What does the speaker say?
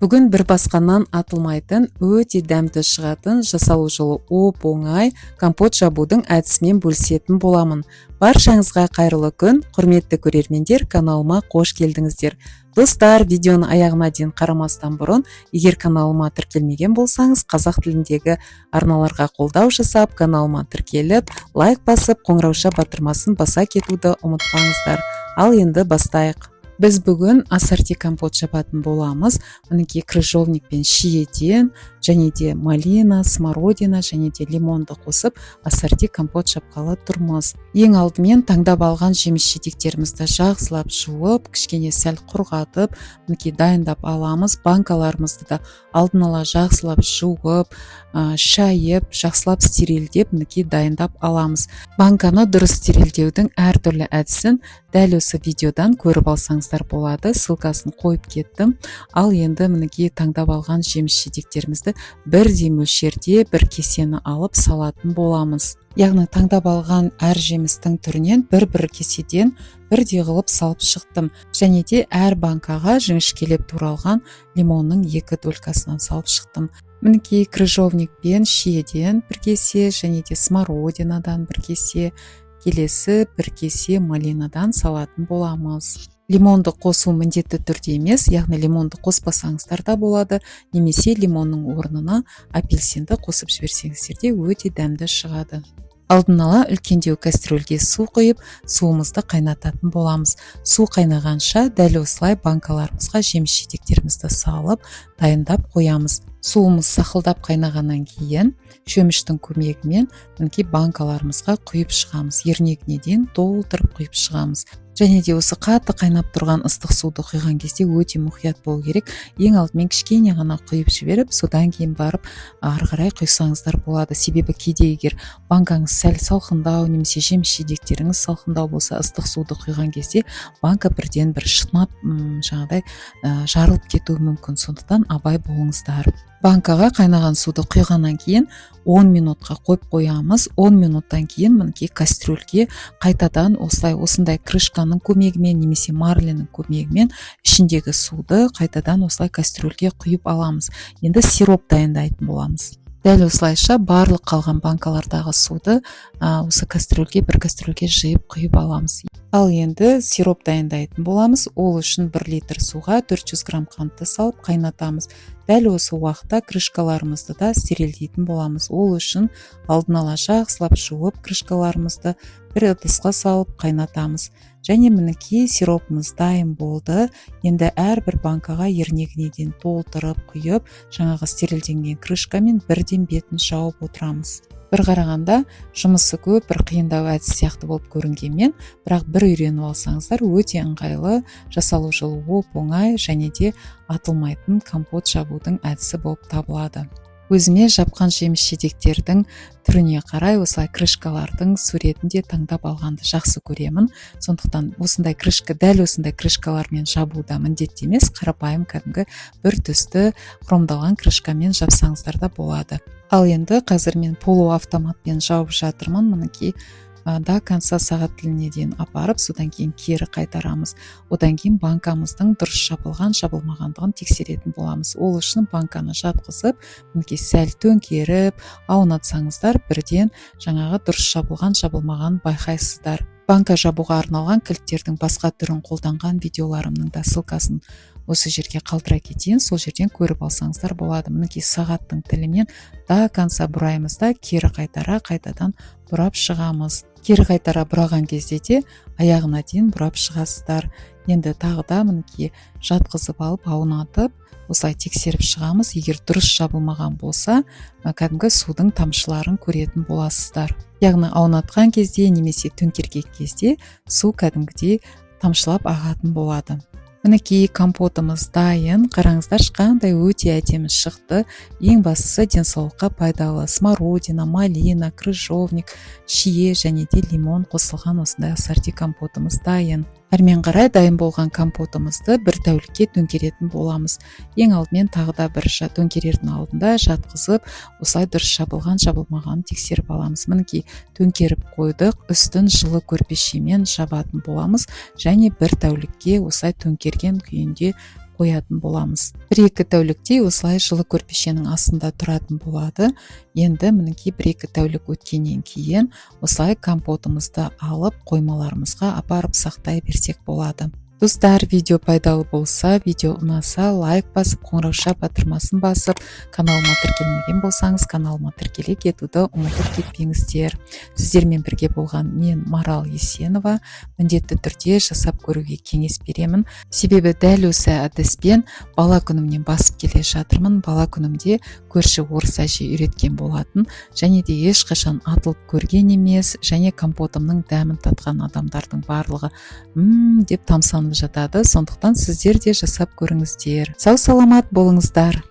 Бүгін бір басқаннан атылмайтын, өте дәмді шығатын, жасалу жолы оп-оңай компот жабудың әдісімен бөлісетін боламын. Баршаңызға қайырлы күн, құрметті көрермендер, каналыма қош келдіңіздер. Достар, видеоны аяғына дейін қарамастан бұрын, егер каналыма тіркелмеген болсаңыз, қазақ тіліндегі арналарға қолдау жасап, каналыма тіркеліп, лайк басып, қоңырауша батырмасын баса кетуді ұмытпаңыздар. Ал енді бастайық. Біз бүгін ассорти компот жабатын боламыз. Мінекей, крыжовник пен шиеден және де малина, смородина және де лимонды қосып, ассорти компот жапқалы тұрмыз. Ең алдымен таңдап алған жеміс жидектерімізді жақсылап жуып, кішкене сәл құрғатып, мінекей, дайындап аламыз. Банкаларымызды да алдын ала жақсылап жуып, шайып, жақсылап стерилдеп, мінекей, дайындап аламыз. Банканы дұрыс стерилдеудің әртүрлі әдісін дәл осы видеодан көріп алсаңыздар болады, ссылкасын қойып кеттім. Ал енді, мінекей, таңдап алған жеміс жидектерімізді бірдей мөлшерде бір кесені алып салатын боламыз. Яғни таңдап алған әр жемістің түрінен бір бір кеседен бірдей қылып салып шықтым және де әр банкаға жіңішкелеп туралған лимонның екі долькасынан салып шықтым. Мінекей, крыжовник пен шиеден бір кесе және де смородинадан бір кесе, келесі бір кесе малинадан салатын боламыз. Лимонды қосу міндетті түрде емес, яғни лимонды қоспасаңыздар да болады немесе лимонның орнына апельсинді қосып жіберсеңіздер де, өте дәмді шығады. Алдын ала үлкендеу кастрюльге су құйып, суымызды қайнататын боламыз. Су қайнағанша дәл осылай банкаларымызға жеміс жидектерімізді салып, дайындап қоямыз. Суымыз сақылдап қайнағаннан кейін шөміштің көмегімен, мінекей, банкаларымызға құйып шығамыз. Ернегіне дейін толтырып құйып шығамыз. Және де осы қатты қайнап тұрған ыстық суды құйған кезде өте мұқият болу керек. Ең алдымен кішкене ғана құйып жіберіп, содан кейін барып ары қарай құйсаңыздар болады. Себебі кейде егер банкаңыз сәл салқындау немесе жеміс жидектеріңіз салқындау болса, ыстық суды құйған кезде банка бірден бір шытынап, жаңағыдай жарылып кетуі мүмкін. Сондықтан абай болыңыздар. Банкаға қайнаған суды құйғаннан кейін 10 минутқа қойып қоямыз. 10 минуттан кейін, мінекей, кастрюльге қайтадан осылай осындай крышканың көмегімен немесе марленің көмегімен ішіндегі суды қайтадан осылай кастрюльге құйып аламыз. Енді сироп дайындайтын боламыз. Дәл осылайша барлық қалған банкалардағы суды осы кастрюльге, бір кастрюльге жиып құйып аламыз. Ал енді сироп дайындайтын боламыз. Ол үшін 1 литр суға 400 грамм қантты салып қайнатамыз. Дәл осы уақытта крышкаларымызды да стерилдейтін боламыз. Ол үшін алдын ала жақсылап жуып, крышкаларымызды бір ыдысқа салып қайнатамыз. Және, мінекей, сиропымыз дайын болды. Енді әрбір банкаға ернегіне дейін толтырып құйып, жаңағы стерилденген крышкамен бірден бетін жауып отырамыз. Бір қарағанда жұмысы көп, бір қиындау әдіс сияқты болып көрінгенмен, бірақ бір үйреніп алсаңыздар, өте ыңғайлы, жасалу жолы оп оңай және де атылмайтын компот жабудың әдісі болып табылады. Өзіме жапқан жеміс жидектердің түріне қарай осылай крышкалардың суретін де таңдап алғанды жақсы көремін. Сондықтан осындай крышка, дәл осындай крышкалармен жабу да міндетті емес, қарапайым кәдімгі бір түсті хромдалған крышкамен жапсаңыздар да болады. Ал енді қазір мен полуавтоматпен жауып жатырмын. Мінекей, до конца сағат тіліне дейін апарып, содан кейін кері қайтарамыз. Одан кейін банкамыздың дұрыс жабылған жабылмағандығын тексеретін боламыз. Ол үшін банканы жатқызып, мінекей, сәл төңкеріп аунатсаңыздар, бірден жаңағы дұрыс жабылған жабылмағанын байқайсыздар. Банка жабуға арналған кілттердің басқа түрін қолданған видеоларымның да ссылкасын осы жерге қалдыра кетейін, сол жерден көріп алсаңыздар болады. Мінекей, сағаттың тілімен до конца бұраймыз да, кері қайтара қайтадан бұрап шығамыз. Кері қайтара бұраған кезде де аяғына дейін бұрап шығасыздар. Енді тағы да, мінекей, жатқызып алып, аунатып, осылай тексеріп шығамыз. Егер дұрыс жабылмаған болса, кәдімгі судың тамшыларын көретін боласыздар. Яғни аунатқан кезде немесе төңкерген кезде су кәдімгідей тамшылап ағатын болады. Мінекей, компотымыз дайын. Қараңыздаршы, қандай өте әдемі шықты. Ең бастысы, денсаулыққа пайдалы смородина, малина, крыжовник, шие және де лимон қосылған осындай ассорти компотымыз дайын. Әрмен қарай дайын болған компотымызды бір тәулікке төңкеретін боламыз. Ең алдымен тағы да бір төңкерердің алдында жатқызып, осылай дұрыс жабылған жабылмағанын тексеріп аламыз. Мінекей, төңкеріп қойдық. Үстін жылы көрпешемен жабатын боламыз және бір тәулікке осылай төңкерген күйінде Қоятын боламыз. 1-2 тәуліктей осылай жылы көрпешенің астында тұратын болады. Енді, мінекей, 1-2 тәулік өткеннен кейін осылай компотымызды алып, қоймаларымызға апарып сақтай берсек болады. Достар, видео пайдалы болса, видео ұнаса, лайк басып, қоңырауша батырмасын басып, каналыма тіркелмеген болсаңыз, каналыма тіркеле кетуді ұмытып кетпеңіздер. Сіздермен бірге болған мен, Марал Есенова. Міндетті түрде жасап көруге кеңес беремін, себебі дәл осы әдіспен бала күнімнен басып келе жатырмын. Бала күнімде көрші орыс әже үйреткен болатын және де ешқашан атылып көрген емес. Және компотымның дәмін татқан адамдардың барлығы «Мм» деп тамсанып жатады. Сондықтан сіздер де жасап көріңіздер. Сау саламат болыңыздар.